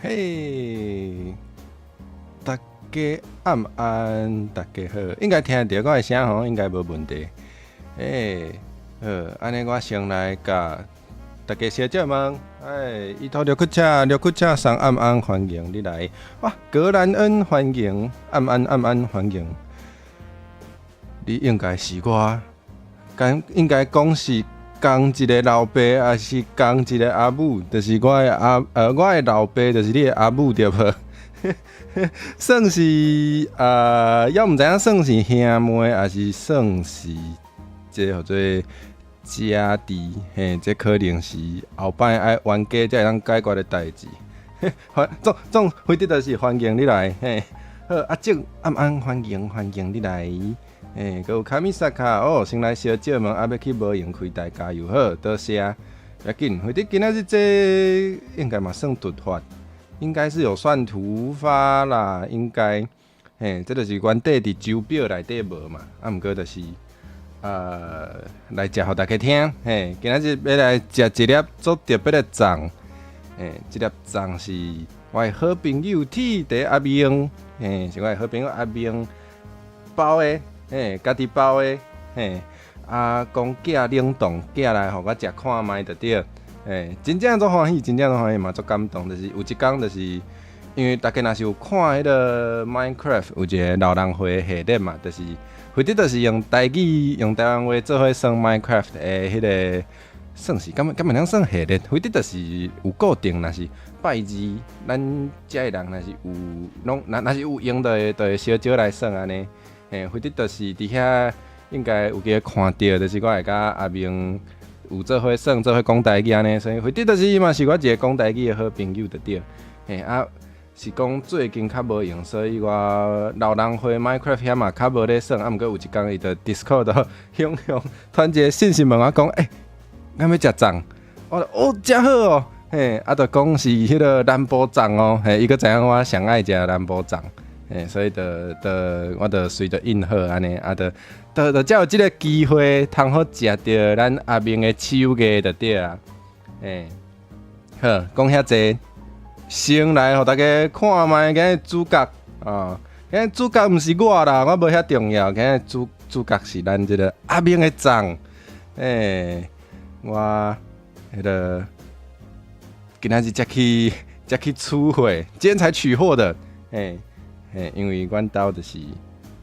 嘿，大家暗安，大家好，應該聽著我的聲吼，應該無問題。欸，好，按呢我先來共大家小借問，哎，伊托綠骨車，綠骨車送暗安歡迎你來，哇，格蘭恩歡迎，暗安暗安歡迎，你應該是我，敢應該講是仝一个老爸，抑是仝一个阿母，就是我的阿呃，我的老爸就是你的阿母對無？算是猶毋知影算是兄妹，抑是算是這號做姐弟，嘿，這可能是後擺愛冤家才會當解決的代誌。總總非得就是歡迎你來，嘿，好，阿正暗安歡迎歡迎你來，嘿，閣有卡米薩卡哦，先來小借問，啊欲去無閒開台加油，好，多謝，欲緊，非得今仔日這應該嘛算突發，應該是有算突發啦，應該，嘿，這就是原底佇周表內底無嘛，啊，毋過就是，來食予大家聽，嘿，今仔日欲來食一粒足特別的粽，嘿，這粒粽是我的好朋友鐵弟阿明，嘿，是我的好朋友阿明包的，嘿，家己包的，嘿，啊，講寄冷凍寄來予我食看覓就對，嘿，真正足歡喜，真正足歡喜嘛，足感動，就是有一工就是因為大家若是有看彼个 Minecraft 有一个老人會系列嘛，就是。或者就是用台語、用台灣話做伙耍 Minecraft 的彼个，算是敢敢會當算系列？或者就是有固定，若是拜二，咱遮的人若是有攏若若是有閒，就會相招來耍按呢。嘿，或者就是佇遐應該有機會看著，就是我會佮阿明有做伙耍，做伙講台語按呢。所以或者就是嘛是我一个講台語的好朋友就對。嘿啊。是講最近較無閒，所以我老人會 Minecraft 遐嘛較無咧耍。啊，毋過有一工伊就 Discord 雄雄傳一个信息問我講，欸，敢欲食粽？我說哦，誠好哦，嘿，啊，就講是彼个南部粽哦，嘿，伊閣知影我上愛食南部粽，嘿，所以就就我就隨著應和按呢，啊，就就就才有這个機會通好食著咱阿明的手藝就對啊，嘿，好，講遐濟。先來予大家看覓，今日主角啊，今日主角毋是我啦，我無遐重要。今日主主角是咱這个阿明的粽，欸，我彼个今仔日才去才去取貨，今天才取貨的，欸欸，因為阮兜就是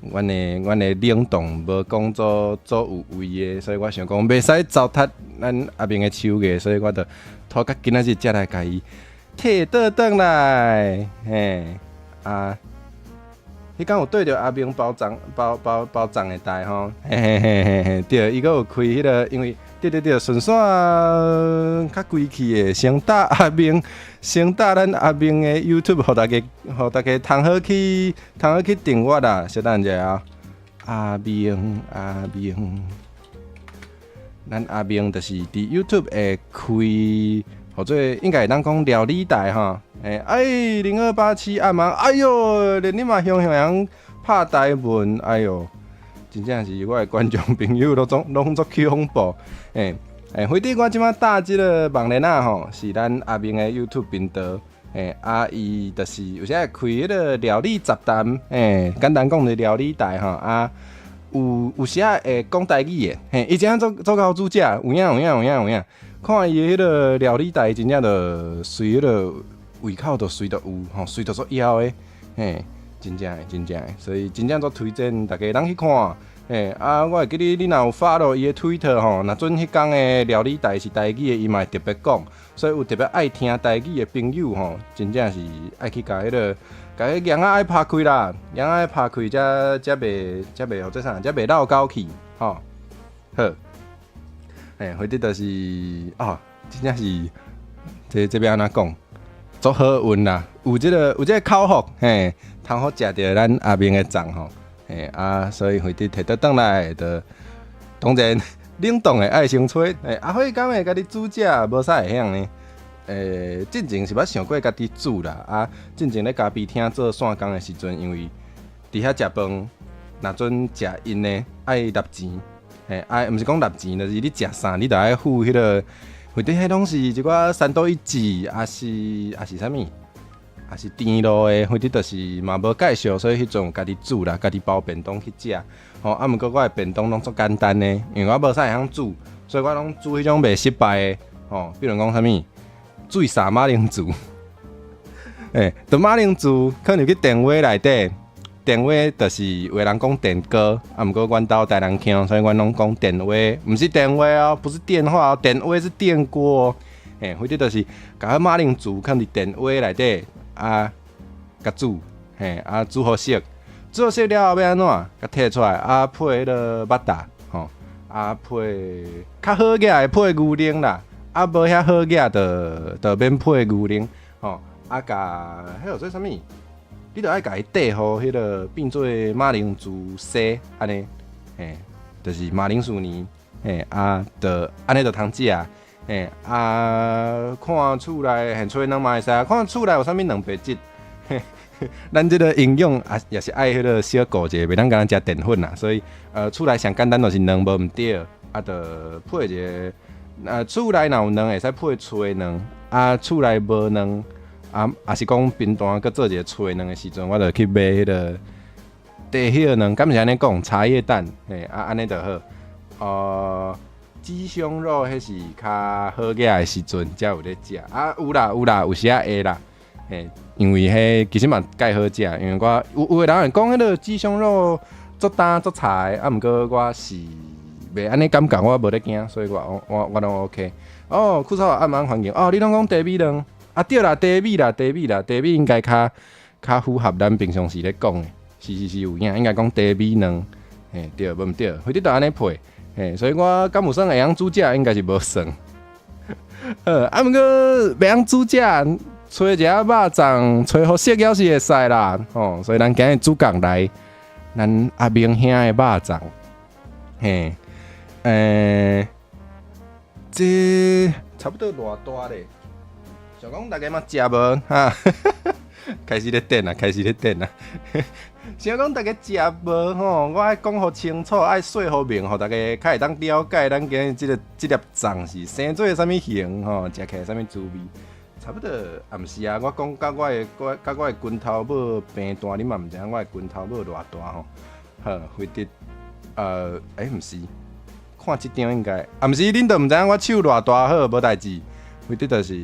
阮的冷凍無講做做有位的，所以我想講袂使糟蹋咱阿明的手藝，所以我就拖到今仔日才來共伊提倒轉來，嘿，啊，彼工有對著阿明包粽包包包粽的台吼，嘿嘿嘿嘿嘿，對，伊閣有開彼个，因為對對對，順紲較規氣的，先打阿明，先打咱阿明的 YouTube，予大家，予大家通好去，通好去訂閱啦，稍等一下啊，阿明阿明，咱阿明就是佇 YouTube 會開。或者應該會當講料理台吼，欸，哎，0287暗暝，哎喲，連你嘛雄雄會拍台文，哎喲，真正是我的觀眾朋友攏總攏足恐怖，欸欸，反正我這馬搭這个網鏈仔吼，是咱阿明的 YouTube 頻道，欸，啊，伊就是有時會開彼个料理雜談，欸，簡單講就是料理台吼，啊，有有時仔會講台語的，嘿，伊真正做做𠢕煮食，有影有影有影有影。看伊彼个料理台，真正就隨彼个胃口就隨著有吼，隨著足枵的，嘿，真正的真正的，所以真正足推薦大家通去看，嘿，啊，我會記得你若有 follow 伊的 Twitter 吼，若準彼工的料理台是台語的，伊嘛會特別講，所以有特別愛聽台語的朋友吼，真正是愛去共彼个，共彼個耳仔愛拍開啦，耳仔愛拍開，才才袂才袂予做啥，才袂落狗去，吼，好。欸，或者就是哦，真正是這這欲按怎講，足好運啦！有這个有這个口福，嘿，通好食著咱阿明的粽吼，嘿啊，所以或者提倒轉來，就當然冷凍的愛先吹，欸，阿輝敢會家己煮食，無啥會曉呢？欸，進前是捌想過家己煮啦，啊，進前咧咖啡廳做散工的時陣，因為佇遐食飯，若準食𪜶的愛納錢。嘿，啊，毋是講納錢，就是你食啥，你著愛付彼个，或者彼攏是一寡三多一子，抑是抑是啥物？也是甜路的，反正就是嘛無介紹，所以彼陣有家己煮啦，家己包便當去食。吼，啊，毋過我的便當攏足簡單的，因為我無啥會曉煮，所以我攏煮彼種袂失敗的。吼，比如講啥物水煠馬鈴薯，欸，就馬鈴薯囥入去電鍋內底，電鍋就是有的人講電鍋，啊，毋過阮兜台南腔，所以阮攏講電鍋，毋是電話哦，不是電話哦，電鍋是電鍋哦。嘿，反正就是共彼馬鈴薯囥佇電鍋內底，啊，共煮，嘿，啊，煮予熟，煮予熟了後欲按怎？共提出來，啊，配彼个肉燥，吼，啊，配較好額會配牛奶啦，啊，無遐好額就免配牛奶，吼，啊，共彼號做啥物？你著愛共伊綴予彼个變做馬鈴薯絲按呢，嘿，就是馬鈴薯泥，嘿，啊，就按呢就通食。嘿，啊，看厝內現炊卵嘛會使，看厝內有啥物蛋白質，咱這個營養也也是愛彼个小顧者，袂當干焦食澱粉啦，所以厝內上簡單就是卵無毋對，啊，就配一个，厝內若有卵會使配炊卵，啊，厝內無卵，啊，抑是講平淡閣做一个炊卵的時陣，我就去買彼个茶葉卵，敢是按呢講？茶葉蛋，嘿，啊，按呢就好，雞胸肉彼是較好額的時陣才有咧食，啊，有啦有啦，有時仔會啦，嘿，因為彼其實嘛蓋好食，因為我有有的人會講彼个雞胸肉足焦足柴，啊，毋過我是袂按呢感覺，我無咧驚，所以我我我攏 OK。哦，酷草暗暗環境，哦，你攏講茶米卵，啊對啦，茶米啦，茶米啦，茶米應該較較符合咱平常時咧講的，是是是有影，應該講茶米卵，嘿，對，無毋對，反正就按呢配。嘿，所以我敢有算會曉煮食，應該是無算。好，啊，毋過袂曉煮食，揣一下肉粽，揣予熟猶是會使啦。吼，所以咱今日主角來，咱阿明兄的肉粽。嘿，這差不多偌大咧？想講大家嘛食無？哈，開始咧等啊，開始咧等啊。想講大家食無吼？我愛講予清楚，愛說予明，予大家較會當了解咱今日這个這粒粽是生做啥物形吼，食起來啥物滋味。差不多，啊毋是啊，我講佮我的我佮我的拳頭拇平大，你嘛毋知影我的拳頭拇偌大吼。好，非得，欸，毋是，看這張應該，啊毋是，恁都毋知影我手偌大好，無代誌。非得就是，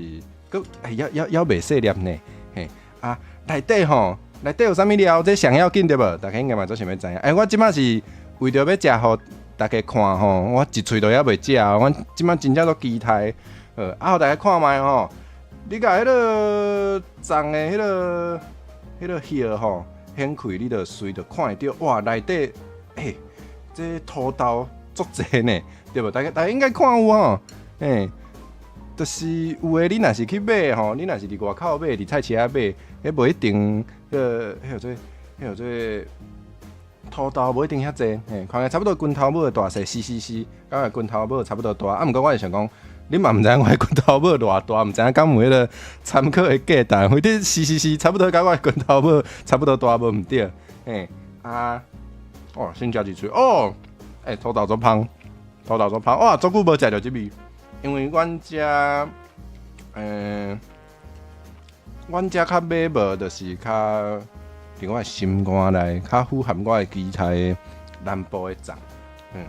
閣欸，猶猶猶袂細粒呢，嘿，啊，內底吼。內底有啥物料？這上要緊對無？大家應該嘛足想欲知影。欸，我這擺是為著欲食予大家看吼，我一喙都猶袂食，我這擺真正足期待。好，啊，予大家看覓吼，你共彼个粽的彼个葉吼，掀開，你就隨就看會著，哇，內底欸，這土豆足濟呢，對無？大家大家應該看有吼，欸，就是有的你若是去買吼，你若是佇外口買，佇菜市仔買，彼無一定，彼彼號做彼號做土豆無一定遐濟，嘿，看起來差不多拳頭拇的大細，是是是，佮我拳頭拇差不多大。啊，毋過我是想講，你嘛毋知影我的拳頭拇偌大，毋知影敢有彼个參考的價值，反正是是是，差不多佮我的拳頭拇差不多大，無毋對，嘿，啊，哦，先食一喙，哦，欸，土豆足芳，土豆足芳，哇，足久無食著這味，因為阮遮，阮遮較買無，就是較佇我的心肝內較符合我的期待的南部的粽。嗯，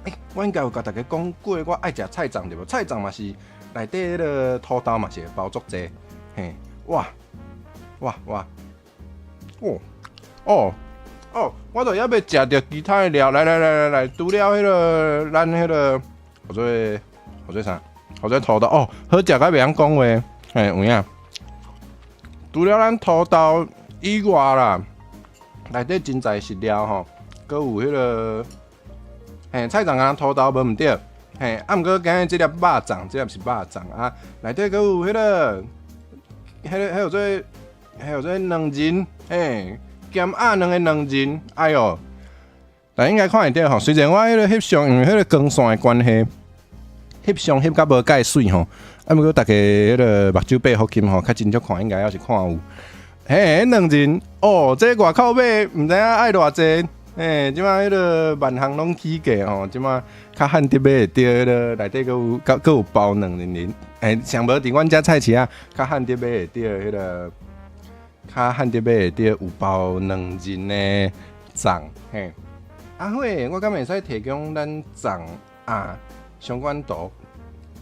欸，我應該有共大家講過，我愛食菜粽對無？菜粽嘛是內底彼个土豆嘛是會包足濟，嘿，哇，哇哇，哦，哦，哦，我都猶未食著其他的料，來來來來來，除了彼个咱彼个號做號做啥？號做土豆哦，好食甲袂曉講話，嘿，有影。除了咱土豆以外啦，內底真材實料吼，閣有彼个，嘿，菜粽佮土豆無毋對，嘿，啊，毋過今日這粒肉粽，這粒是肉粽啊，內底閣有彼个，彼个彼號做彼號做卵仁，嘿，鹹鴨卵的卵仁，哎喲，但應該看會著吼，雖然我彼个翕相因為彼个光線的關係，翕相翕甲無蓋媠吼。啊，毋過大家彼个目睭八福金吼，較真少看，應該猶是看有。嘿，卵仁哦，這外口買毋知影愛偌濟。嘿，這擺彼个萬項攏起價吼，這擺較罕得買會著彼个內底閣有閣閣有包卵仁仁。欸，上無佇阮遮菜市仔較罕得買會著彼个較罕得買會著有包卵仁的粽，嘿。阿慧，我敢會使提供咱粽啊相關圖？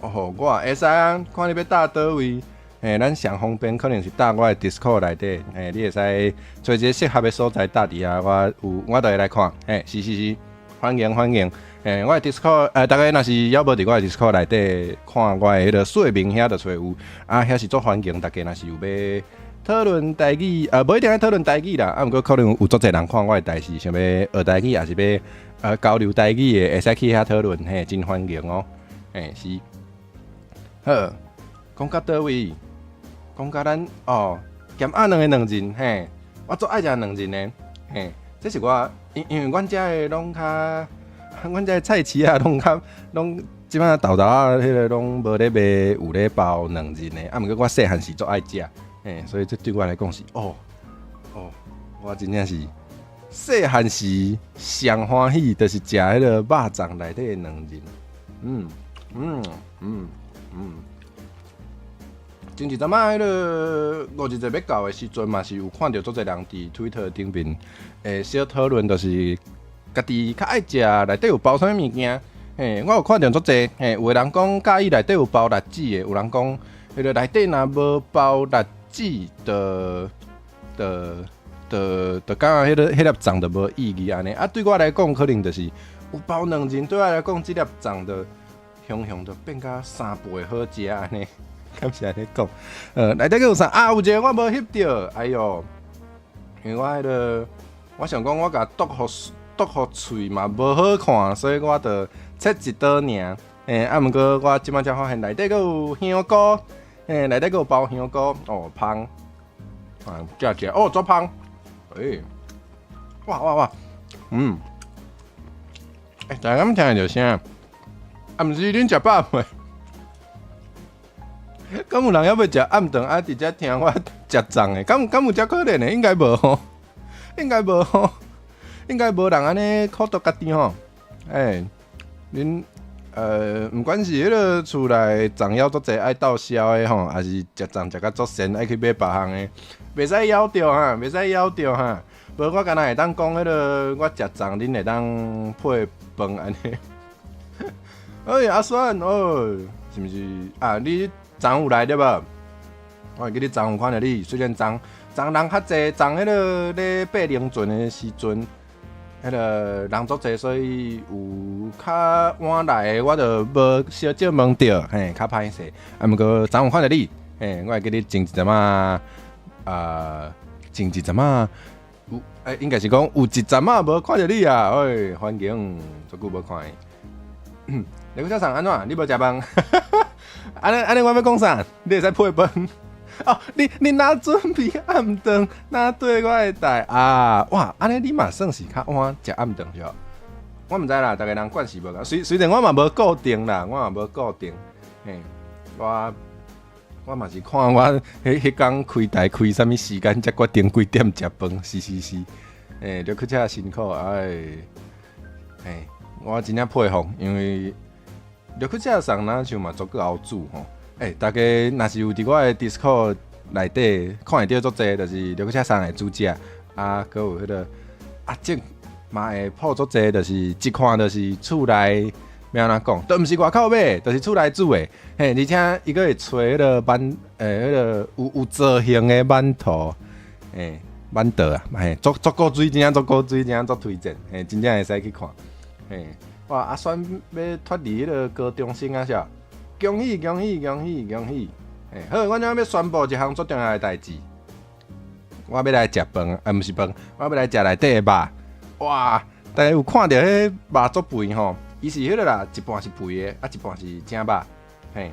哦，我會使啊，看你欲貼佗位，嘿，咱上方便可能是貼我的 Discord 內底，嘿，你會使揣一个適合的所在貼佇遐，我有我就會來看，嘿，是是是，歡迎歡迎，嘿，我的 Discord，逐家若是猶無佇我的 Discord 內底看我的彼个說明遐就揣有，啊，遐是足歡迎，逐家若是有欲討論台語，無一定愛討論台語啦，啊，毋過可能有足濟人看我的代誌，想欲學台語，抑是欲交流台語的，會使去遐討論，嘿，真歡迎哦，嘿，是。好，講到佗位？講到咱哦，鹹鴨卵的卵仁，嘿，我足愛食卵仁的，嘿，這是我因為阮遮的攏較，阮遮的菜市仔攏較攏這擺沓沓仔，彼个攏無咧賣有咧包卵仁的，啊，毋過我細漢時足愛食。嘿，所以這對我來講是哦哦，我真正是細漢時上歡喜，就是食彼个肉粽內底的卵仁。前一陣仔彼个五一節欲到的時陣，嘛是有看著足濟人佇推特頂面會小討論，就是家己較愛食內底有包啥物物件。嘿，我有看著足濟，嘿，有的人講佮意內底有包栗子的，有人講彼個內底若無包栗子的的的的，感覺彼粒粽就無意義按呢。啊，對我來講，可能就是有包卵仁，對我來講，這粒粽就雄雄就變甲三倍好食按呢。敢是按呢講？內底閣有啥？啊，有一个我無翕著，哎喲，因為我彼个，我想講我共剁予剁予喙嘛無好看，所以我就切一刀爾。欸，啊，毋過我這擺才發現內底閣有香菇。欸，內底閣有包香菇，哦，芳，啊，食食，哦，足芳，欸，哇哇哇，欸，大家敢聽會著聲？啊，毋是恁食飽未？敢有人猶未食暗頓啊？佇遮聽我食粽的，敢有遮可能的？應該無吼，應該無吼，應該無人按呢苦毒家己吼。欸，恁。毋管是彼个厝內粽枵足濟愛鬥潲的吼，抑是食粽食甲足跣愛去買別項的，袂使枵著哈，袂使枵著哈。無我敢若會當講彼个我食粽，恁會當配飯按呢。欸，阿孫哦，是毋是啊？你昨有來對無？我會記得昨有看著你，雖然昨昨人較濟，昨彼个咧爬龍船的時陣，彼个人足濟，所以有較晚來的，我就無小少問著，嘿，較歹勢。啊，毋過昨有看著你，嘿，我會記得前一陣仔，啊，前一陣仔有，欸，應該是講有一陣仔無看著你啊，喂，環境足久無看伊。你閣早上按怎？你無食飯？按呢按呢，我欲講啥？你會使配飯？哦，你若準備暗頓，若對我的代啊？哇，按呢你嘛算是較晚食暗頓是無？我毋知啦，逐个人慣勢無仝，雖然我嘛無固定啦，我嘛無固定，嘿，我嘛是看我彼工開台開啥物時間，才決定幾點食飯，是是是，欸，就去遮辛苦，哎，嘿，我真正佩服，因為就去遮送若像嘛足夠煮吼。欸，逐家若是有佇我的 Discord 內底看會著足濟，就是陸克車送的主食，啊，閣有彼个阿正嘛會鋪足濟，就是一看就是厝內欲按怎講，都毋是外口買，就是厝內煮的。嘿，而且伊閣會揣彼个饅，欸，彼个有造型的饅頭，欸，饅頭啊，嘿，足古錐，真正足古錐，真正足推薦，嘿，真正會使去看。嘿，哇，阿選欲脫離彼个高中生啊，是恭喜恭喜恭喜恭喜！欸，好，我這欲宣布一項足重要的代誌，我欲來食飯，啊，毋是飯，我欲來食內底的肉。哇，大家有看著彼肉足肥吼？伊是彼个啦，一半是肥的，啊，一半是正肉。嘿，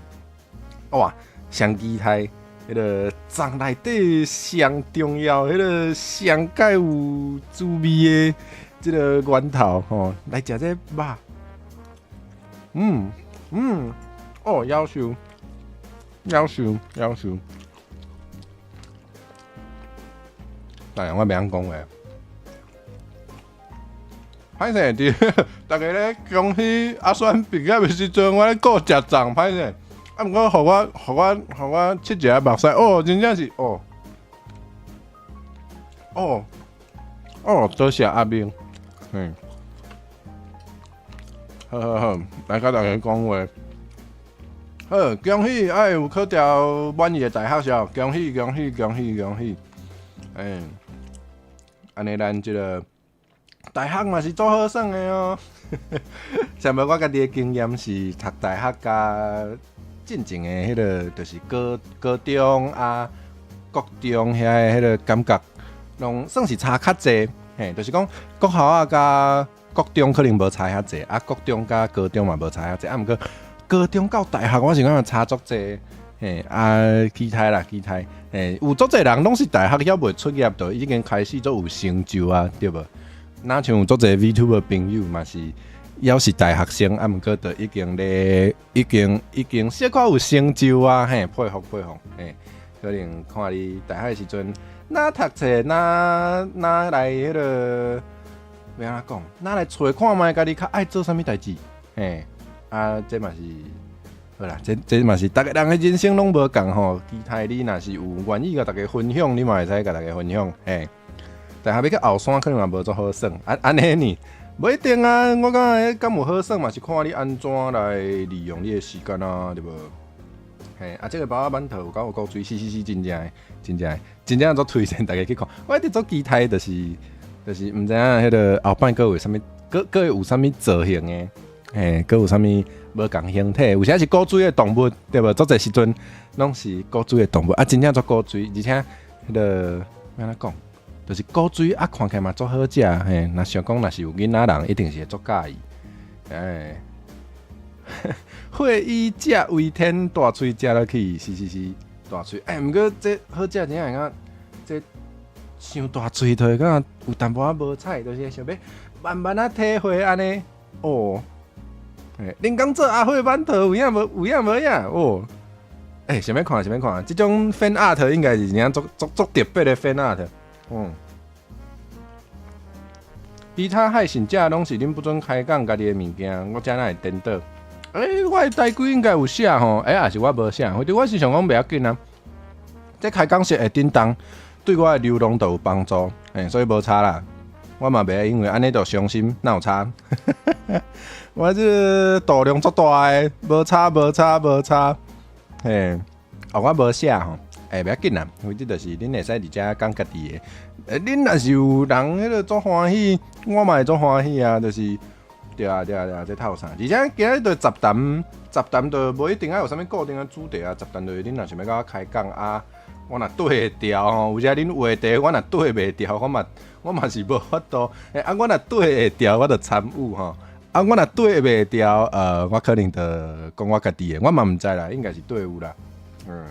哇，上期待彼个粽內底上重要，彼个上蓋有滋味的這个源頭吼，來食這肉。哦，夭壽，夭壽，夭壽。當然我袂曉講話。歹勢，佇逐家咧恭喜阿選畢業的時陣，我咧顧食粽，歹勢。啊，毋過予我，予我，予我拭一下目屎，哦，真正是哦。哦哦，多謝阿明，嗯，好好好，來共大家講話。好，恭喜！哎，有考著滿意的大學校，恭喜恭喜恭喜恭喜！欸，按呢咱這个大學嘛是足好耍的哦。像無我家己的經驗是讀大學佮進前的彼个，就是高高中啊、國中遐的彼个感覺，攏算是差較濟。嘿，就是講國校仔佮國中可能無差遐濟，啊，國中佮高中嘛無差遐濟，啊，毋過高中到大學，我是感覺差足濟。嘿，啊，期待啦，期待。嘿，有足濟人攏是大學猶未出業，就已經開始足有成就啊，對無？若像有足濟 VTuber 朋友嘛是，猶是大學生，啊，毋過就已經咧，已經已經小可有成就啊，嘿，佩服佩服，嘿，可能看你大學的時陣，若讀冊，若若來彼个，欲按怎講，若來揣看覓家己較愛做啥物代誌，嘿，啊，這嘛是。好啦，這這嘛是逐个人的人生攏無仝吼。期待你若是有願意共大家分享，你嘛會使共大家分享。嘿，大學欲去後山可能嘛無足好耍，按按呢呢，無一定啊。我感覺敢有好耍嘛是看你按怎來利用你的時間啊，對無？嘿，啊，這个包仔饅頭有夠有古錐，是是是，真正的，真正的，真正足推薦大家去看。我一直足期待，就是就是毋知影彼个後擺閣有啥物，閣閣會有啥物造型的，嘿，閣有啥物無仝形體，有時是古錐的動物，對無？足濟時陣攏是古錐的動物，啊，真正足古錐，而且彼个欲按怎講，就是古錐啊，看起來嘛足好食，嘿，若想講若是有囡仔人，一定是會足佮意，欸，會以食為天，大喙食落去，是是是，大喙，欸，毋過這好食，真正會感覺這傷大喙，就會感覺有淡薄仔無彩，就是想欲慢慢仔體會按呢，哦。恁講做阿火饅頭有影無？有影無影？哦，欸，想欲看，想欲看，這種 fan art 應該是真正足足足特別的 fan art。嗯，其他海信食攏是恁不准開講家己的物件，我才哪會顛倒？欸，我的台規應該有寫吼，欸，抑是我無寫？反正我是想講袂要緊啊。這開講式會振動，對我的流量都有幫助，欸，所以無差啦。我嘛袂因為按呢就傷心，哪有差？我這個度量足大的，無差無差無差。嘿，哦，我無寫吼，欸，袂要緊啦，反正就是恁會使佇遮講家己的。欸，恁若是有人彼个足歡喜，我嘛會足歡喜啊，就是對啊對啊對啊，這透啥？而且今日就雜談，雜談就無一定愛有啥物固定的主題啊，雜談就是恁若想欲共我開講啊，我若對會牢吼，有時恁話題我若對袂牢，我嘛我嘛是無法度。欸，啊，我若對會牢，我就參與吼。啊，我若對袂牢，我可能就講我家己的，我嘛毋知啦，應該是對有啦。嗯，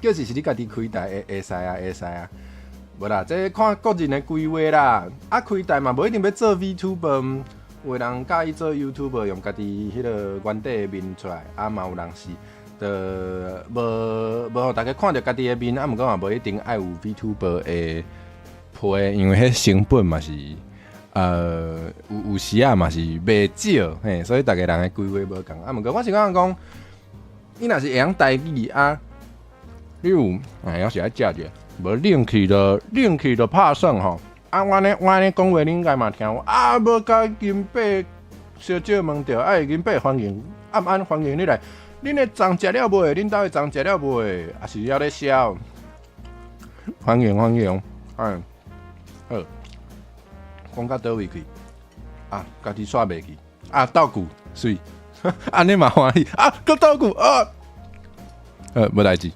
就是是你家己開台會會使啊，會使啊。無啦，這看個人的規劃啦。啊，開台嘛，無一定欲做 VTuber，有的人佮意做 YouTuber，用家己彼个原底的面出來，啊嘛有人是，就無無予大家看著家己的面，啊，毋過嘛無一定愛有 VTuber 的皮，因為彼成本嘛是，有有時仔嘛是袂少，嘿，所以逐个人的規劃無仝。啊，毋過我是感覺講，你若是會曉台語啊，你有哎，猶是愛食者，無冷氣就冷氣就拍算吼。啊，我按呢我按呢講話，恁應該嘛聽有啊，無共金伯小少問著，啊，金伯歡迎，暗安歡迎你來。恁的粽食了未？恁兜的粽食了未？抑是猶咧燒？歡迎歡迎，嗯，好。講到佗位去？啊，家己煞袂記。啊，道具媠，按呢嘛歡喜。啊，閣道具啊！無代誌。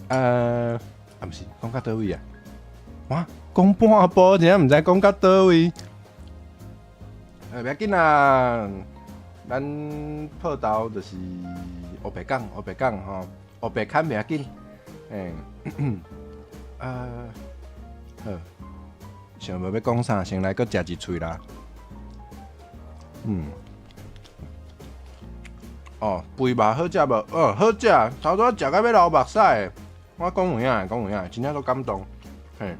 啊，毋是，講到佗位啊？哇，講半晡，真正毋知講到佗位。袂要緊啦，咱破頭就是烏白講，烏白講吼，烏白牽袂要緊。欸，好。想無欲講啥，先來閣食一喙啦。嗯。哦，肥肉好食無？哦，好食，頭拄仔食到欲流目屎。我講有影，講有影，真正足感動。嘿，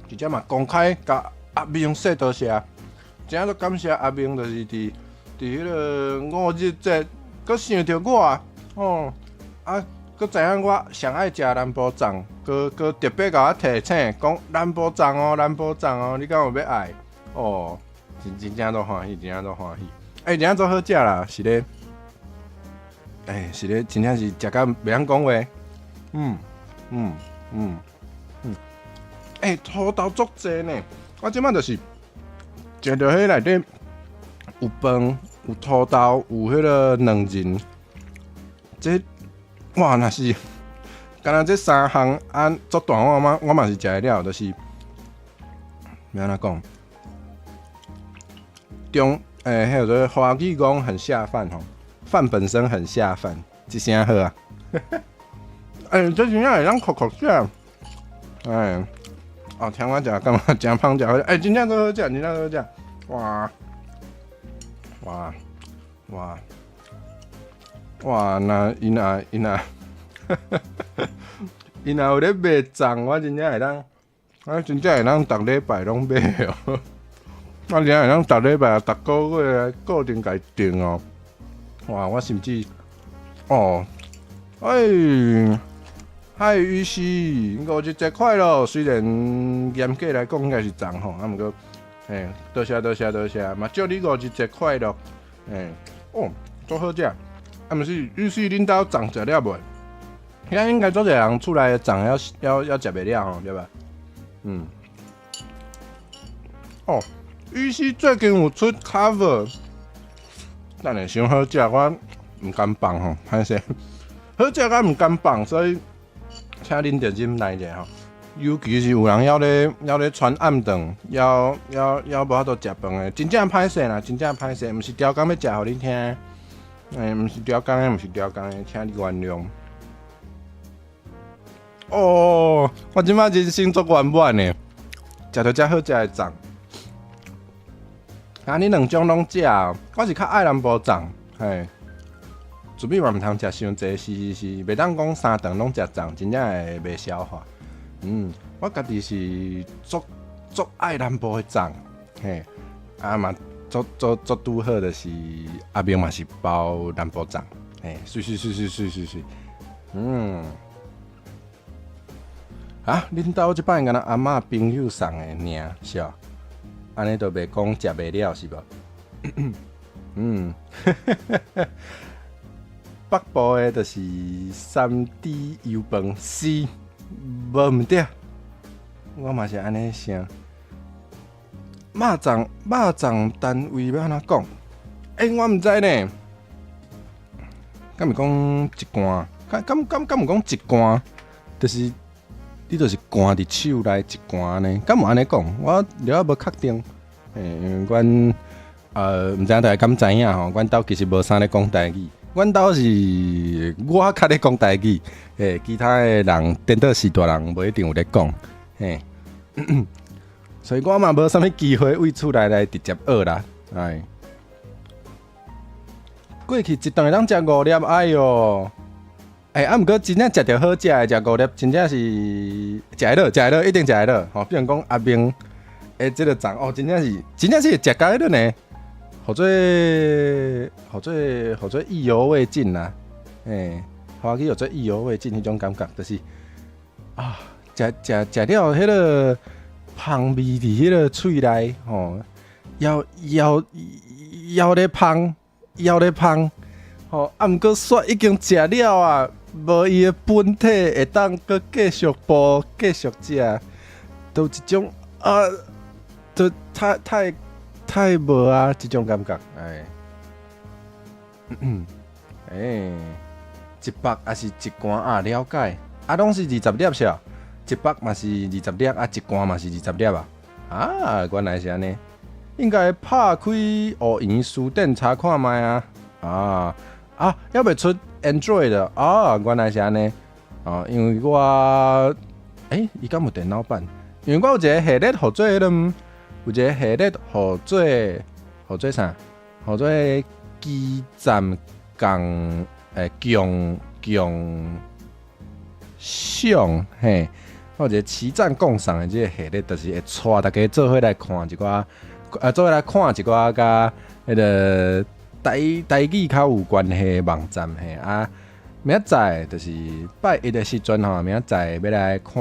而且嘛公開共阿明說多謝，真正足感謝阿明，就是佇佇彼个五日節，閣想著我，吼，啊，閣閣知影我上愛食南部粽，閣閣特別共我提醒，講南部粽哦，南部粽哦，你敢有欲愛？哦，真真正足歡喜，真正足歡喜。欸，真正足好食啦，是咧，欸，是咧，真正是食甲袂曉講話。欸，土豆足濟呢，我這擺就是食著彼內底有飯、有土豆、有彼个卵仁，這哇，若是敢若這三項啊，足大碗我嘛是食會了，就是欲按怎講？中欸，彼個華語講很下飯吼，飯本身很下飯，這聲好啊！欸，這真正會當酷酷食，欸，哦，聽我食感覺誠芳食好，欸，真正足好食，真正足好食，哇哇哇哇！若𪜶若𪜶若，𪜶若有咧賣粽，我真正會當，我真正會當逐禮拜攏買哦。我真正會當逐禮拜、逐個月來固定共伊訂哦。哇！我甚至，哦，欸，嗨，於是50節快樂。雖然嚴格來講應該是昨吼，啊，毋過，嘿，多謝多謝多謝，嘛祝你50節快樂。欸，哦，足好食。啊，毋是，於是恁兜粽食了未？遐應該足濟人厝內的粽猶猶食袂了吼，對吧？嗯。哦，於是最近有出 cover，等下傷好食，我毋甘放吼，歹勢。好食甲毋甘放，所以請恁著忍耐者吼。尤其是有人猶咧穿暗頓，猶猶猶無法度食飯的，真正歹勢啦，真正歹勢，毋是刁工欲食予恁聽，欸，毋是刁工的，毋是刁工的，請你原諒。哦，我這擺人生足圓滿的，食著遮好食的粽。啊，你兩種攏食？我是較愛南部粽，嘿。糯米嘛毋通食傷濟，是是是，袂當講三頓攏食粽，真正會袂消化。嗯，我家己是足足愛南部的粽，嘿，啊嘛足足足拄好，就是阿明嘛是包南部粽，嘿，媠媠媠媠媠媠媠，嗯。啊，恁兜這擺敢若阿嬤朋友送的爾，是哦？按呢就袂講食袂了是無？嗯，北部的就是三滴油飯，是無毋對，我嘛是按呢想。肉粽肉粽單位欲按怎講？欸，我毋知呢。敢是講一罐？敢敢敢敢有講一罐？就是你就是摜佇手內一罐呢？敢有按呢講？我了無確定。欸，因為阮毋知影大家敢知影吼？阮兜其實無啥咧講台語，阮兜是我較咧講台語，欸，其他的人顛倒是大人無一定有咧講，嘿。所以我嘛無啥物機會為厝內來直接學啦，哎。過去一頓會當食五粒，哎喲，欸，啊，毋過真正食著好食的，食五粒真正是食會落，食會落，一定食會落。吼，比如講阿明的這个粽，哦，真正是，真正是會食甲彼落呢，予做予做予做意猶未盡啦，欸，歡喜予做意猶未盡彼種感覺，就是啊，食食食了彼个芳味佇彼个喙內，吼，猶猶猶咧芳，猶咧芳，吼，啊，毋過煞已經食了啊，無伊的本體會當閣繼續補、繼續食，都有一種啊，都太太太無啊，這種感覺，哎，欸，一百抑是一罐啊？了解，啊，攏是20粒是？一百嘛是二十粒，啊，一罐嘛是二十粒啊？啊，原來是按呢。應該拍開學園書店查看覓啊！啊啊，猶未出 Android 的啊，原來是按呢。哦，因為我，欸，伊敢有電腦版？因為我有一个系列予做彼个，有一个系列予做予做啥？予做基站共欸共共賞嘿，我有一个齊讚共賞的這个系列，就是會帶大家做伙來看一寡，啊，做伙來看一寡佮彼个台台語較有關係的網站嘿啊，明仔載就是拜一的時陣吼，明仔載欲來看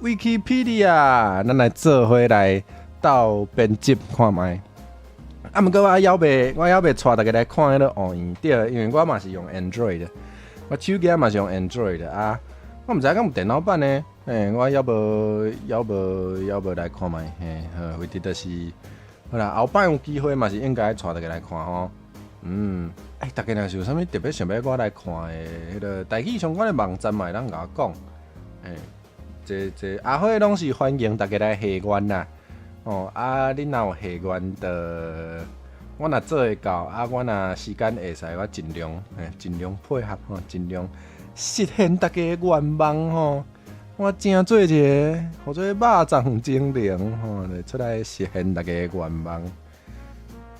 Wikipedia，咱來做伙來鬥編輯看覓。啊，毋過我猶未帶大家來看彼个芋圓，對，因為我嘛是用 Android 的，我手機嘛是用 Android 的啊。我毋知影敢有電腦版呢，嘿，我猶無來看覓，嘿，好，為的就是好啦，後擺有機會嘛是應該帶大家來看吼。欸，大家若是有啥物特別想欲我來看的，彼个台語相關的網站嘛會當共我講。欸，這阿火攏是歡迎大家來下願啦。哦，啊，恁若有下願的，我若做會到，啊，我若時間會使，我盡量，欸，盡量配合吼，盡量實現大家的願望吼。我正做一个，號做肉粽精靈吼，就出來實現大家的願望。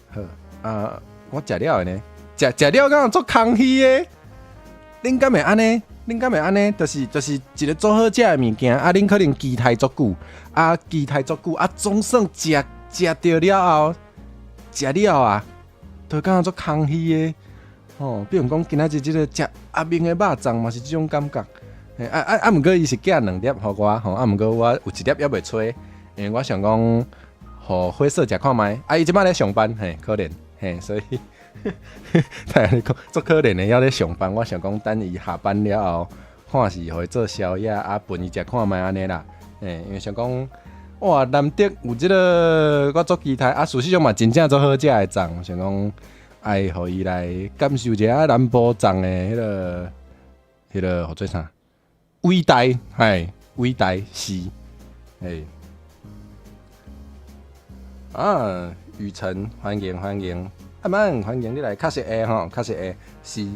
好，啊，我食了的呢，食了敢有足空虛的？恁敢會按呢？恁敢會按呢？就是一个足好食的物件，啊，恁可能期待足久，啊，期待足久，啊，總算食著了後，食了啊，就感覺足空虛的。吼，比如講今仔日這个食阿明的肉粽嘛是這種感覺。欸，啊啊啊！毋過伊是寄兩粒予我吼，啊，毋過我有一粒猶未揣，因為我想講，予火色食看覓。啊，伊這擺咧上班，嘿，可憐，嘿，所以，他按呢講足可憐的，猶咧上班。我想講等伊下班了後，看是予伊做宵夜，啊，分伊食看覓按呢啦。嘿，因為想講，哇，難得有這个我足期待，啊，事實上嘛真正足好食的粽，想講愛予伊來感受一下南部粽的彼个號做啥？偉大，嘿，偉大是，嘿，啊，雨辰，歡迎歡迎，阿曼歡迎你來，確實會吼，確實會是，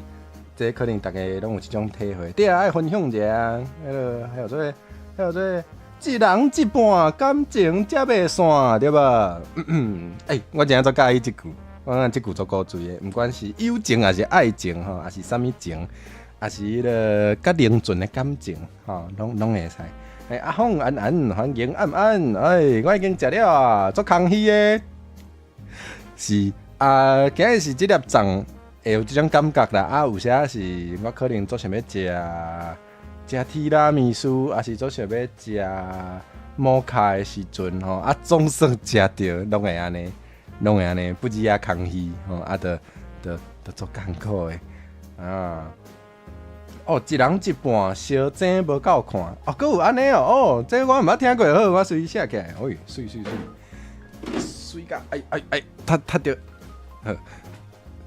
這可能大家攏有這種體會，對啊，愛分享一下，彼个還有這个，還有這个，一人一半感情才袂散，對無？欸，我真正足佮意這句，我感覺這句足古錐的，毋管是友情抑是愛情吼，抑是啥物情。抑是彼个較單純的感情，吼，攏會使。欸，阿鳳安安，歡迎安安，欸，我已經食了啊，足空虛的。是啊，今日是這粒粽會有這種感覺啦。啊，有時是我可能足想欲食食提拉米蘇，抑是足想欲食摩卡的時陣吼，啊，總算食著，攏會按呢，攏會按呢，不止啊空虛吼，啊，就足艱苦的啊。哦，一人一半，相爭無夠看。哦，閣有按呢哦，哦，這我毋捌聽過，好，我隨寫起來。哎，媠媠媠，媠甲，哎哎哎，踢踢著，好，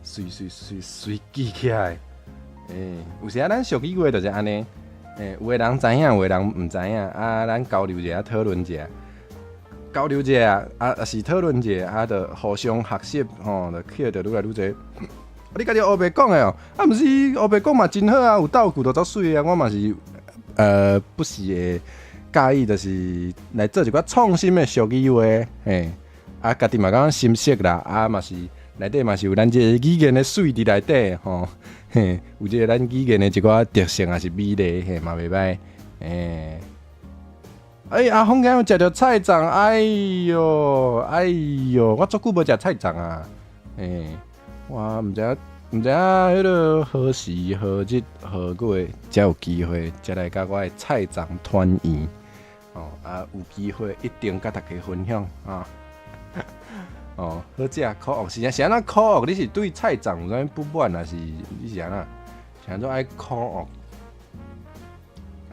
媠媠媠媠記起來。欸，有時啊，咱俗語話就是按呢。欸，有的人知影，有的人毋知影。啊，咱交流一下，討論一下，交流一下，啊，抑是討論一下，啊，就互相學習，吼，就學著愈來愈濟。你家己烏白講的哦，啊，毋是烏白講嘛真好啊，有道具就足媠啊，我嘛是不時會佮意，就是來做一寡創新的俗語話，嘿，啊，家己嘛感覺心適啦，啊嘛是內底嘛是有咱這個語言的媠佇內底吼，嘿，有這個咱語言的一寡特性抑是美麗，嘿，嘛袂䆀，欸。欸，阿鳳今有食著菜粽，哎喲，哎喲，我足久無食菜粽啊，欸。我毋知影，毋知影彼个何時何日何月才有機會，才來共我的菜粽團圓。哦，啊，有機會一定共大家分享啊。哦，好食苦惡是是按怎苦惡？你是對菜粽有啥物不滿，抑是你是按怎？是按怎愛苦惡？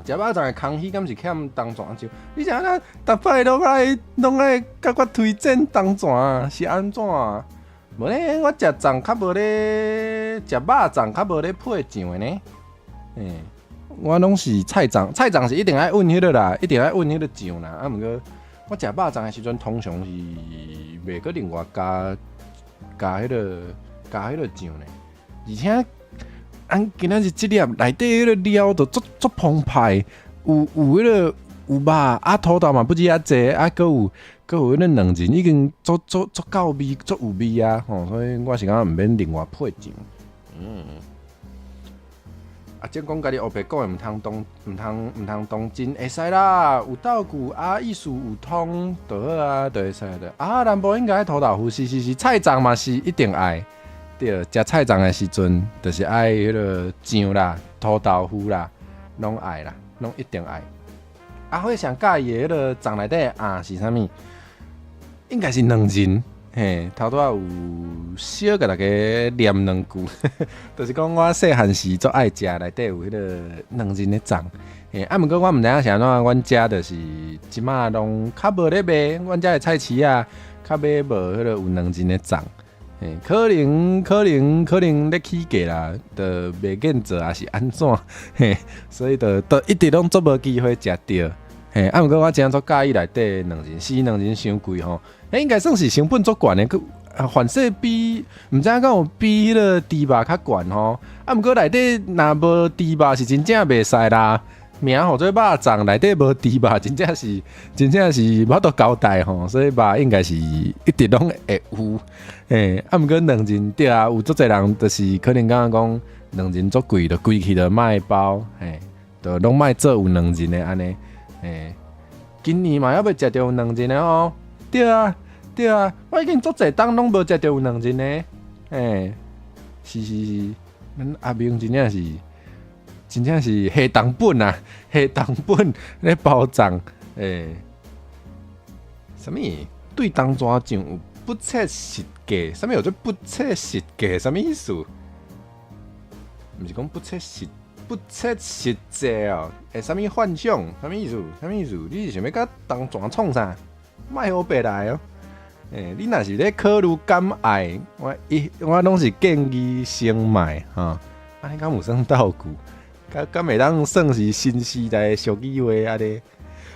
食肉粽的空虛，敢是欠東泉酒？你是按怎？逐擺攏愛共我推薦東泉，是按怎？無咧，我食粽較無咧，食肉粽較無咧配醬的呢。欸，我攏是菜粽，菜粽是一定愛混彼个啦，一定愛混彼个醬啦。啊，毋過我食肉粽的時陣，通常是袂閣另外加彼个醬呢。而且，按今仔日這粒內底彼个料都足足澎湃，有彼个有肉，啊土豆嘛不止遐濟，啊閣有。閣有彼个卵仁已經足足足夠味，足有味啊！吼，所以我是感覺毋免另外配醬。啊，這講家己烏白講的，毋通當真，會使啦。有道具啊，意思有通就好啊，就會使的。啊，南部應該土豆腐，是是是，菜粽嘛是一定愛。對，食菜粽的時陣，就是愛彼個醬啦、塗豆腐啦，攏愛啦，攏一定愛。阿輝上佮意的彼個粽內底的餡是啥物？應該是卵仁，嘿，頭拄仔有小共大家念兩句，就是講我細漢時足愛食內底有彼個卵仁的粽，嘿，啊，毋過我毋知影是按怎，阮遮就是這馬攏較無咧賣，阮遮的菜市仔較買無彼個有卵仁的粽，嘿，可能可能可能咧起價啦，就袂見做抑是按怎，嘿，所以就都一直攏足無機會食著。嘿，啊，毋過我真正足佮意內底卵仁，是卵仁傷貴吼，欸，應該算是成本足懸的，閣反正比毋知影敢有比彼個豬肉較懸吼。啊，毋過內底若無豬肉是真正袂使啦，名號做肉粽，內底無豬肉，真正是真正是無法度交代吼。所以肉應該是一直攏會有，嘿，啊，毋過卵仁對啊，有足濟人就是可能感覺講卵仁足貴，就規氣就莫包，嘿，就攏莫做有卵仁的按呢。欸，今年嘛猶未食著有卵仁的哦。對啊，對啊，我已經足濟冬攏無食著有卵仁的。欸，是是是，阮阿明真正是，真正是下重本啊，下重本咧包粽。欸，啥物？對東泉醬有不切實際？啥物叫做不切實際？啥物意思？毋是講不切實。不切實際哦，欸，啥物幻想？啥物意思？啥物意思？你是想欲共東泉創啥？莫予白來哦！欸，你若是咧考慮敢愛，我一我攏是建議先莫吼。按呢敢有算道具？敢敢會當算是新時代的俗語話按呢？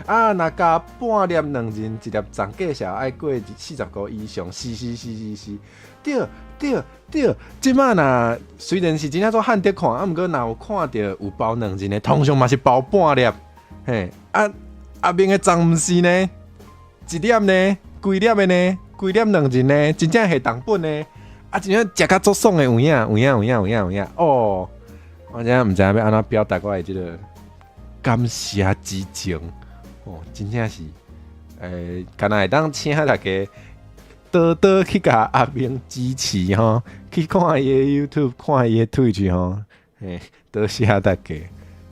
啊，若加半粒卵仁，一粒粽價數愛過40箍以上，是是是是是，對對對。這馬若雖然是真正做罕得看，啊，毋過若有看著有包卵仁的，通常嘛是包半粒，嘿，啊阿明的粽毋是呢，一粒呢，規粒的呢，規粒卵仁呢，真正下重本呢，啊，真正食甲足爽的有影有影有影有影有影哦！我真正毋知影欲按怎表達我的這個感謝之情。哦，真正是，欸，敢若會當請大家多多去共阿明支持吼，去看伊的 YouTube，看伊的 Twitch 吼，嘿，多謝大家，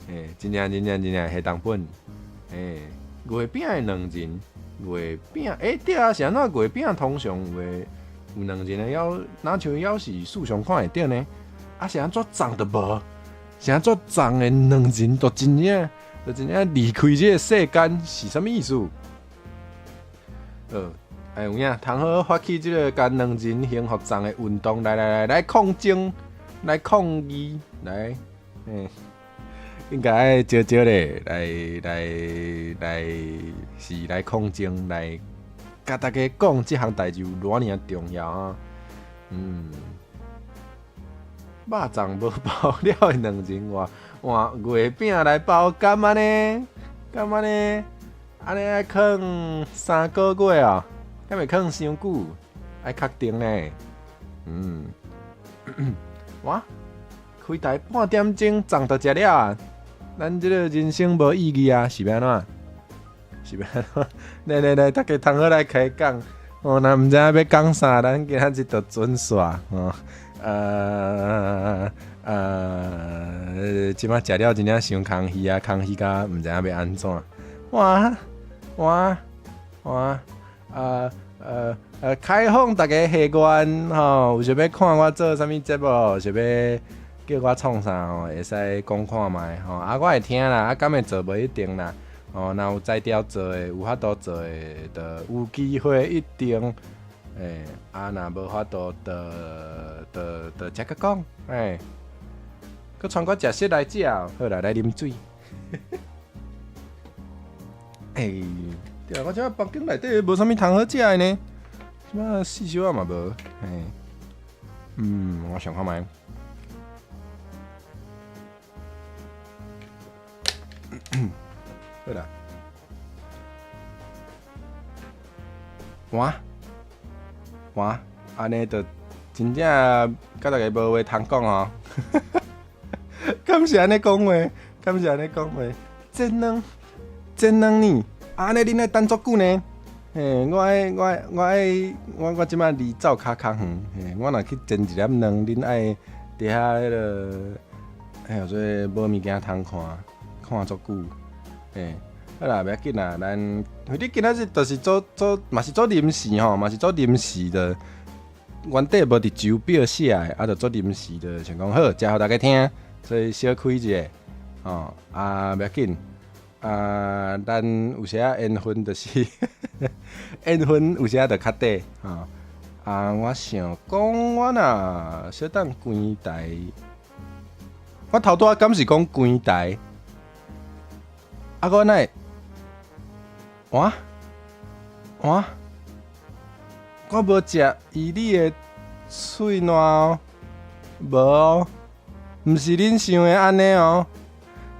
欸，真正真正真正下重本，欸，月餅的卵仁，月餅，欸，對啊，是按怎月餅通常有的有卵仁的，猶若像猶是市場看會著呢？啊，是按怎粽就無？是按怎粽的卵仁都真正？就真正離開這個世間是啥物意思？欸，有影，通好發起這個共卵仁幸福粽的運動，來來來來抗爭，來抗議，來，欸，應該愛招招咧，來來來，是來抗爭，來共大家講這項代誌有偌爾重要啊！嗯，肉粽無包了的卵仁換換月餅來包，敢按呢？敢按呢？按呢愛囥3個月哦，敢會囥傷久？愛確定呢。嗯，哇，開台半點鐘，粽就食了啊！咱這個人生無意義啊，是欲按怎？是欲按怎？來來來，大家通好來開講。哦，若毋知影欲講啥，咱今仔日就準煞吼。這馬食了真正傷空虛啊，空虛甲毋知影欲按怎。哇哇哇！開放大家下願吼，有想欲看我做啥物節目，想欲叫我創啥吼，會使講看覓吼。啊，我會聽啦，啊，敢會做無一定啦。哦，若有才調做的，有法度做的，就有機會一定。欸，啊，若無法度，就就就才閣講。欸，閣傳我食食來食，好啦，來啉水。欸，對啊，我這房間內底無啥物通好食的呢，這馬四小仔嘛無。欸，嗯，我想看覓。好啦，哇哇，按呢就真正佮大家無話通講哦。敢是按呢講話？敢是按呢講話？煎卵，煎卵呢？按呢恁愛等足久呢？嘿，我愛我愛我愛我我這擺離走較較遠，嘿，我若去煎一粒卵，恁愛佇遐彼个，彼叫做無物件通看，看足久，嘿，好啦，袂要緊啦，咱反正今仔日就是做做，嘛是做臨時吼，嘛是做臨時的，原底無佇周表寫的，啊，就做臨時的，想講好，食予大家聽，所以小開一下，吼，啊，袂要緊。啊，咱有時仔緣分就是緣分，有時仔就較短吼。啊，我想講，我若小等關台，我頭拄仔敢是講關台？啊，我哪會？哇哇，我無食伊你的喙瀾哦，無哦，毋是恁想的按呢哦。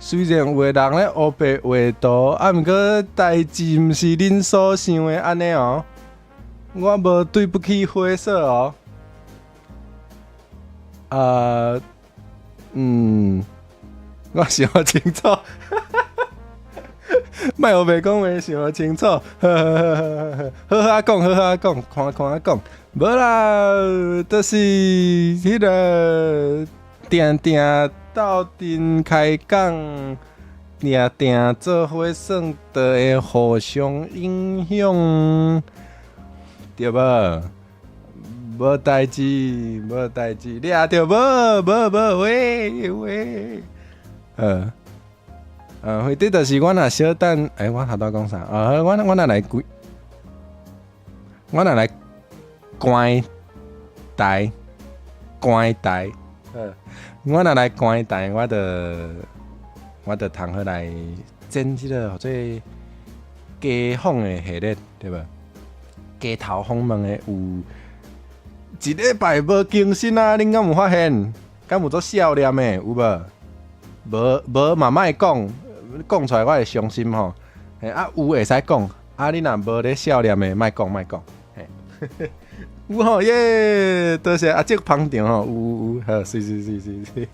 雖然有的人咧烏白畫圖，啊，毋過代誌毋是恁所想的按呢哦。我無對不起火色哦。啊，我想清楚，莫烏白講話，想清楚。好好好好好仔講，好好仔講，看看仔講，無啦，就是彼个定定鬥陣開講，定定做伙耍，就會互相影響，對無？無代誌，無代誌，掠著無？無無喂喂，反正就是我若小等，欸，我頭拄講啥？啊，我若來關，我若來關台，關台，我若來關台，我就通好來剪這个號做街訪的系列，對無？街頭訪問的有一禮拜無更新啊，恁敢有發現？敢有做少年的有無？無無嘛莫講，講出來我會傷心吼。嘿啊，有會使講，啊你若無咧少年的，莫講莫講。嘿，有吼耶，多謝阿叔捧場吼，有有有，好，水水水水水。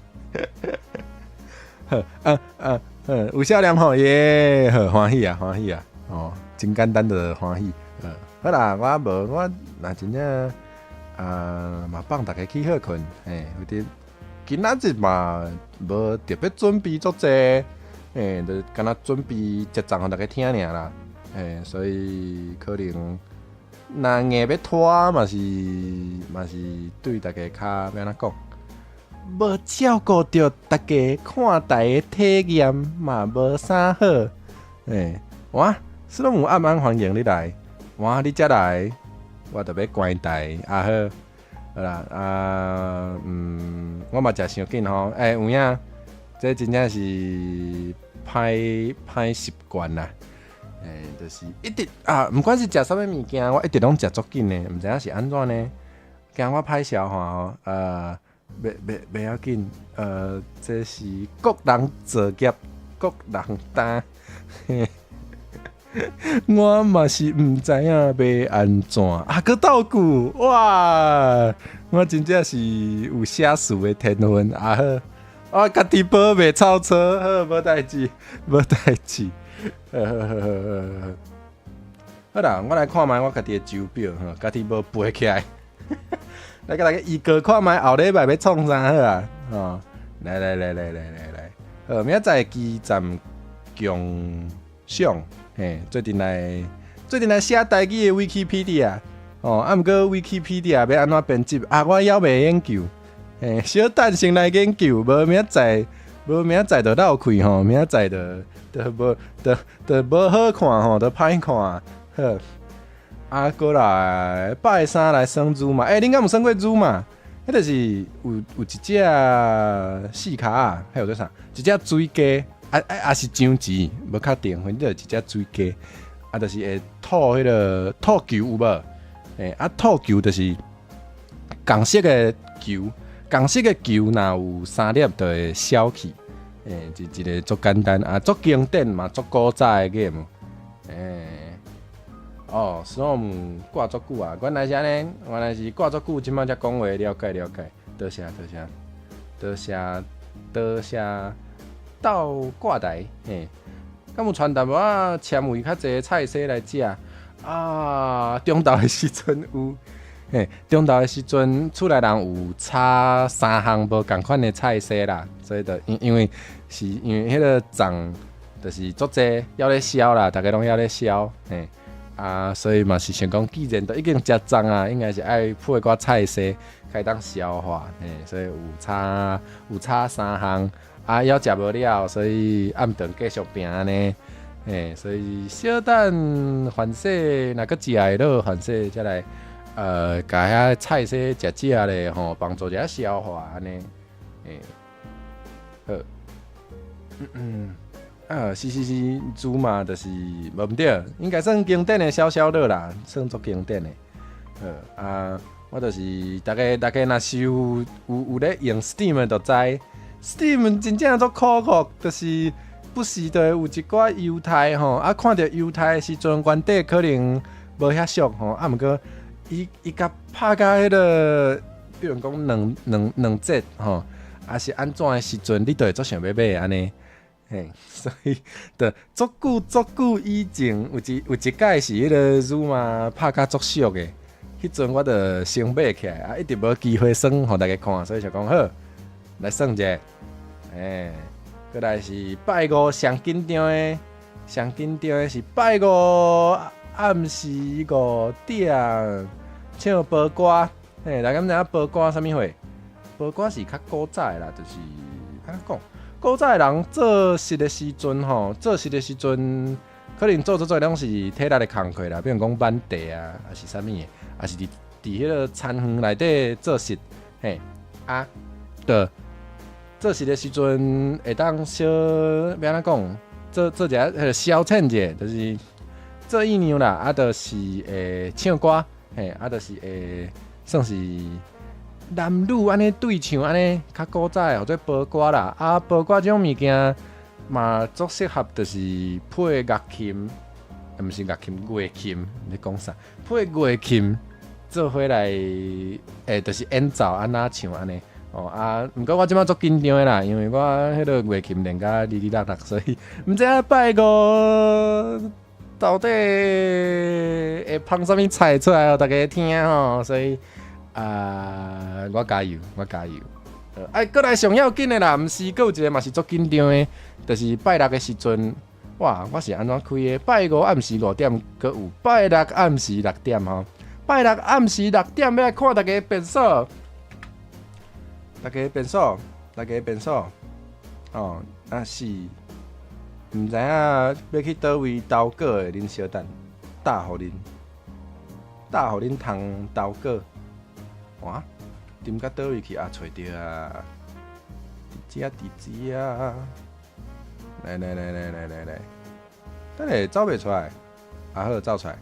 好，啊啊，好，有少年吼耶，好歡喜啊歡喜啊，哦，真簡單就歡喜。好啦，我無我若真正啊嘛放逐家去歇睏，嘿，有啲今仔日嘛無特別準備足濟，嘿，就敢若準備一集予逐家聽爾啦，嘿，所以可能若硬欲拖嘛是嘛是對逐家較欲按怎講，無照顧著逐家看台的體驗嘛無啥好，嘿，哇，史攏有暗暗歡迎你來，哇，你才來，我就欲關台，啊好，好啦，啊，我嘛食傷緊吼，欸，有影，這真正是歹歹習慣啦，欸，就是一直啊，毋管是食啥物物件，我一直攏食足緊的，毋知影是按怎呢？驚我歹消化吼，袂要緊，這是各人造業，各人擔。我嘛是毋知影欲按怎，啊，閣鬥句，哇！我真正是有寫詞的天分，啊好，我家己保袂臭臊，好，無代誌，無代誌，好好好好好。好啦，我來看覓我家己的周表，吼，家己無背起來，來共大家預告看覓後禮拜欲創啥好啊？吼，來來來來來來來，好，明仔載基站共賞。嘿，做陣來寫台語的 Wikipedia，哦，啊，毋過 Wikipedia 欲按怎編輯啊？我猶未研究，嘿，小等先來研究，無明仔載，無明仔載就落氣吼，明仔載就無就就無好看吼，就歹看。好，啊，過來拜三來耍擼嘛？欸，恁敢有耍過擼嘛？彼就是有一隻四跤仔，彼叫做啥？一隻水雞。啊啊，抑是章魚，無確定，反正就一隻水雞，啊，就是會吐彼个吐球有無？欸，啊，吐球就是仝色的球，仝色的球若有三粒就會消去，欸，一個足簡單啊，足經典嘛，足古早的 game，欸，哦，Storm 掛足久啊，原來是按呢，原來是掛足久，這擺才講話了解了解，多謝多謝多謝多謝。鬥掛台，嘿，敢有傳淡薄仔纖維較濟的菜色來食？啊，中晝的時陣有，嘿，中晝的時陣厝內人有炒三項無仝款的菜色啦，所以就因為彼个粽就是足濟猶咧燒啦，逐家攏猶咧燒，嘿，啊，所以嘛是想講，既然都已經食粽啊，應該是愛配一寡菜色，會當消化，嘿，所以有炒三項，啊，猶食無了，所以暗頓繼續拼按呢，嘿，所以小等凡勢若閣食會落，凡勢才來，共遐菜色食食咧吼，幫助一下消化按呢，嘿，好，啊，是是是，豬嘛，就是無毋對，應該算經典的消消樂啦，算足經典的。好啊，我就是逐家逐家若是有咧用 Steam 的，就知 Steam 真正足可惡，就是不時就會有一寡優待吼，啊，看著優待的時陣，原底可能無遐俗吼，啊，毋過伊共拍共彼个，比如講兩折吼，啊是按怎的時陣，你就會足想欲買按呢。嘿，所以就足久足久以前，有一擺是彼个汝嘛拍甲足俗的，彼陣我就先買起來，啊，一直無機會耍，予大家看，所以就講好，來耍者。欸，閣來是拜五上緊張的，上緊張的是拜五暗時5點唱報歌，嘿，大家敢知影報歌啥物貨？報歌是較古早的啦，就是按怎講？古早的人做實的時陣吼，做實的時陣，可能做做做攏是體力的工課啦，比如講挽地啊，抑是啥物的，抑是佇彼个田園內底做實，嘿，啊，就做實的時陣會當小欲按怎講，做做一下彼个消遣者，就是做意娘啦，啊，就是會唱歌，嘿，啊，就是會算是男女按呢對唱按呢較古早的，號做報歌啦。啊，報歌這種物件嘛，足適合就是配樂琴，毋是樂琴，月琴，你講啥？配月琴做伙來，就是演奏按怎唱按呢？哦啊，毋過我這擺足緊張的啦，因為我彼个月琴練甲離離落落，所以毋知影拜五到底會芳啥物菜出來予大家聽吼，所以。啊！我加油，我加油！哎，閣來上要緊的啦，毋是閣有一个嘛是足緊張的，就是拜六的時陣，哇！我是按怎開的？拜五暗時5點，閣有拜六暗時六點吼。拜六暗時六點欲來看大家變數，大家變數，大家變數。哦，啊是，毋知影欲去佗位投稿的，恁小等，打予恁，打予恁通投稿。哇！點到佗位去啊？揣著啊！佇遮佇遮，來來來來來來來，等下走袂出來，啊好，走出來。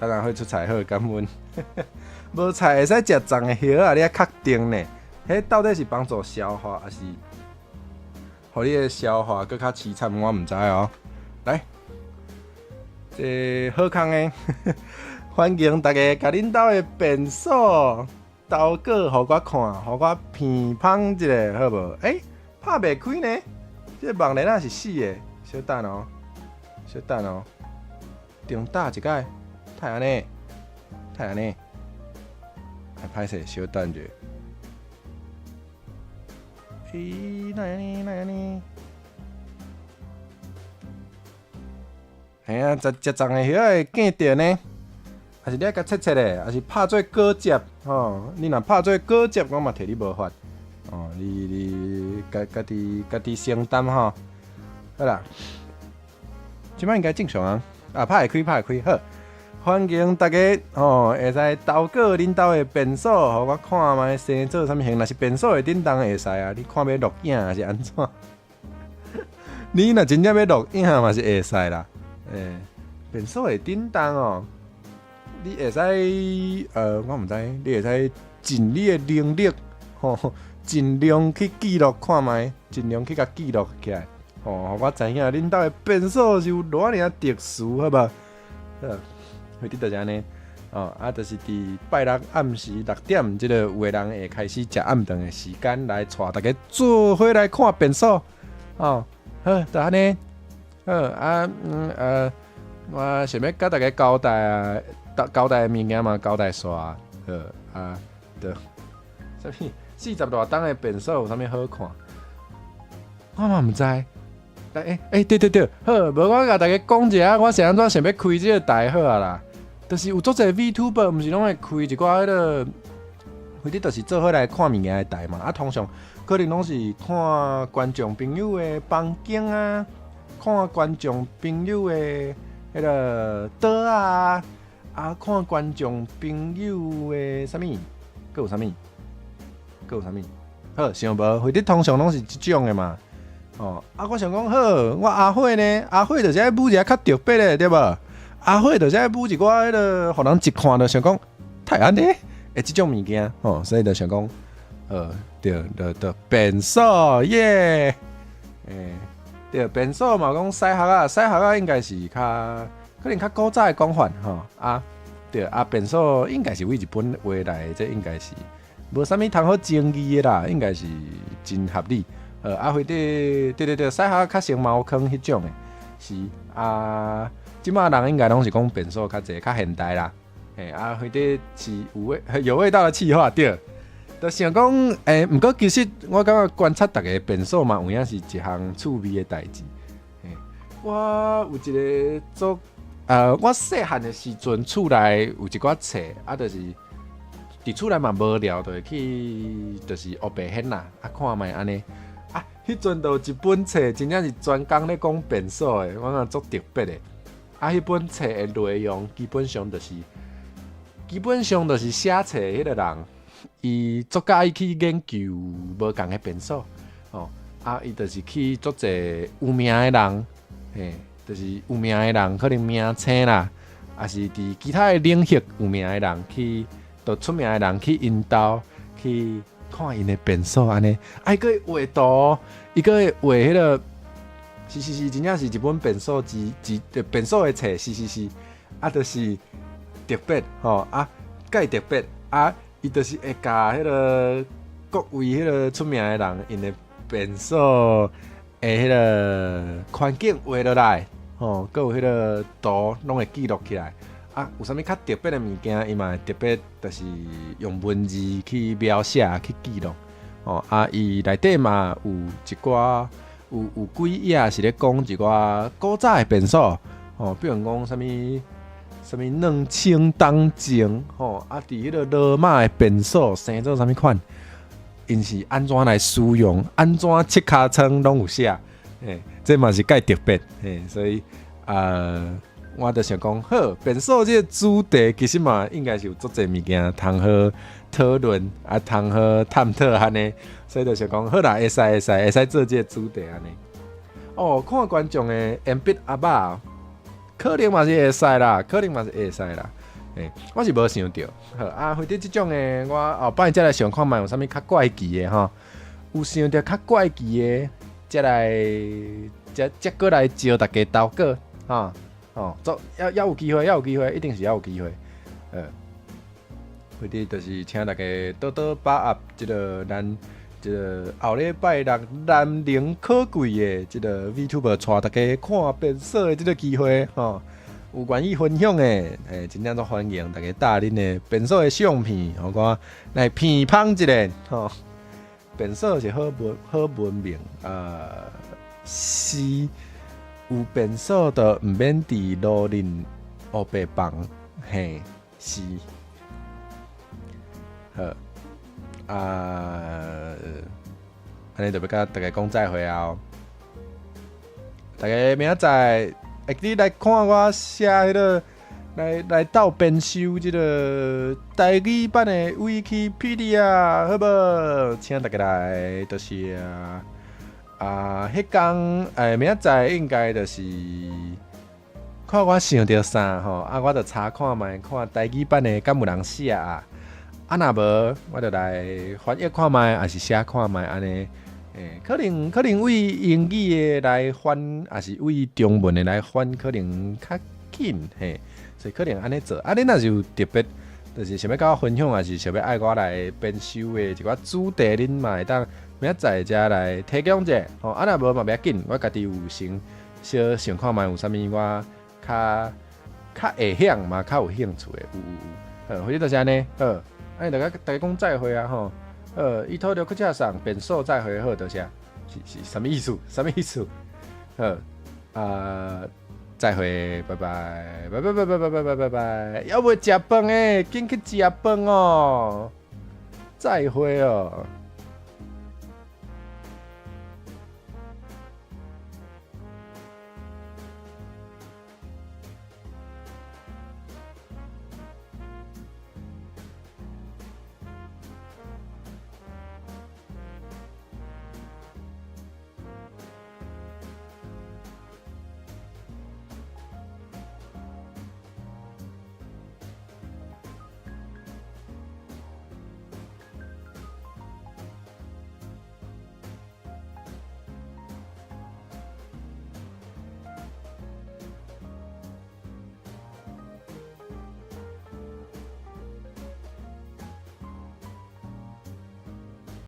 當然會出菜好，感恩。無菜會使食粽的葉仔，你愛確定呢？彼到底是幫助消化，抑是予你的消化閣較淒慘？我毋知哦。來，這好康的。歡迎大家共恁兜的便所投稿，予我看，予我鼻芳一下，好無？欸，拍袂開呢？這個網連仔是死的，小等哦，小等哦，重打一擺，太按呢，太按呢，來歹勢，小等者。欸，哪會按呢？哪會按呢？嘿啊，食食粽的葉仔會見著呢。抑是你愛共切切咧，抑是拍做果汁吼？你若拍做果汁，我嘛替你無法哦。你家己承擔吼。好啦，這擺應該正常啊。啊，拍會開，拍會開，好。歡迎大家吼，會使投稿恁兜的便所，予我看覓生做啥物形。若是便所的頂當會使啊，你看欲錄影抑是按怎？你若真正欲錄影嘛是會使啦。欸，便所的頂當哦。你會使，我毋知，你會使盡你的能力，吼，盡量去記錄看覓，盡量去共記錄起來，吼，予我知影恁兜的便所是有偌爾仔特殊，好無？好，會得就是按呢，哦，啊，就是佇拜六暗時六點，這个有的人會開始食暗頓的時間，來帶大家做伙來看便所，哦，好，就按呢，好啊，我想欲共大家交代啊，交代的物件嘛，交代煞。好啊，著，啥物40外冬的便所有啥物好看？我嘛毋知。欸欸，對對對，好，無我共大家講一下，我是按怎想欲開這個台好啊啦。就是有足濟 VTuber，毋是攏會開一寡彼个，或者就是做伙來看物件的台嘛。啊，通常可能攏是看觀眾朋友的房間啊，看觀眾朋友的彼个桌啊，啊，看觀眾朋友的啥物，閣有啥物，閣有啥物？好，想無？或者通常攏是這種的嘛。哦，啊，我想講好，我阿火呢？阿火就是愛舞一下較特別的，對無？阿火就是愛舞一寡彼个，予人一看就想講，太按呢？欸，這種物件，吼，所以就想講，對，對對，便所耶，欸，對，便所嘛講屎殼仔，屎殼仔應該是較可能較古早的講法，吼，啊，對，啊，便所應該是對日本話來，這應該是無啥物通好爭議的啦，應該是真合理。啊，或者對對對，屎殼較像貓坑彼種的，是啊，這擺人應該攏是講便所較濟，較現代啦。嘿，啊，或者是有味道的氣話，對。就想講，欸，毋過其實我感覺觀察逐个便所嘛，有影是一項趣味的代誌。嘿，我有一個做，我細漢的時陣，厝內有一寡冊，啊，就是佇厝內嘛無聊，就會去，就是烏白掀啦，啊，看覓按呢。啊，彼陣就有一本冊，真正是專工咧講便所的，我感覺足特別的。啊，彼本冊的內容基本上就是寫冊彼个人，伊足佮意去研究無仝的便所，吼，啊，伊就是去足濟有名的人，嘿，就是有名的人，可能明星啦，抑是佇其他的領域有名的人去，就出名的人去𪜶兜去看𪜶的便所按呢，啊，伊閣會畫圖，伊閣會畫彼个，是是是，真正是一本便所之之便所的冊，是是是，啊，就是特別吼，啊，蓋特別啊，伊就是會共彼个各位彼个出名的人，𪜶的便所的彼个環境畫落來，吼，閣有彼个圖攏會記錄起來。啊，有啥物較特別的物件，伊嘛會特別，就是用文字去描寫、去記錄。吼，啊，伊內底嘛有一寡，有幾頁是咧講一寡古早的便所，吼，比如講啥物啥物2000冬前，吼，啊，佇彼个羅馬的便所生做啥物款，𪜶是按怎來使用，按怎拭尻川攏有寫，欸，這嘛是蓋特別，嘿，所以啊，我就想講，好，便所這個主題其實嘛，應該是有足濟物件通好討論，啊，通好探討按呢，所以就想講，好啦，會使會使會使做這個主題按呢。哦，看觀眾的鉛筆盒仔，可能嘛是會使啦，可能嘛是會使啦。欸，我是無想著。好啊，或者這種的，我後擺才來想看覓有啥物較怪奇的吼，有想著較怪奇的，才來才才閣來招大家投稿，吼。哦，做猶猶有機會，猶有機會，一定是猶有機會。或者就是請大家多多把握這个咱這个後禮拜六難能可貴的這个 VTuber 帶大家看便所的這个機會，吼。有願意分享的，欸，真正足歡迎大家帶恁的便所的相片，予我來評判一下，吼。便所是好文明，是。有便所就毋免佇路頂烏白放，嘿，是。好，啊，按呢就欲共大家講再會啊！大家明仔載會記來看我寫彼个，來來鬥編修這个台語版的 Wikipedia，好無？請大家來，多謝。啊，彼工欸，明仔載應該就是看我想著啥吼，啊，我就查看覓，看台語版的敢有人寫啊？啊，若無，我就來翻譯看覓，抑是寫看覓按呢。欸，可能對英語的來翻，抑是對中文的來翻，可能較緊嘿，所以可能按呢做。啊，恁若是有特別，就是想欲共我分享，抑是想欲愛我來編修的一寡主題，恁嘛會當明仔載才來提供者。吼，啊，若無嘛袂要緊，我家己有先小想看覓有啥物我較較會曉嘛，較有興趣的，有有有。好，反正就是按呢，好，按呢大家大家講再會啊吼。好，伊討著閣車送變數再會好，多謝。是是啥物意思？啥物意思？好，啊，再會，拜拜，拜拜拜拜拜拜拜拜拜，猶未食飯的，緊去食飯哦。再會哦。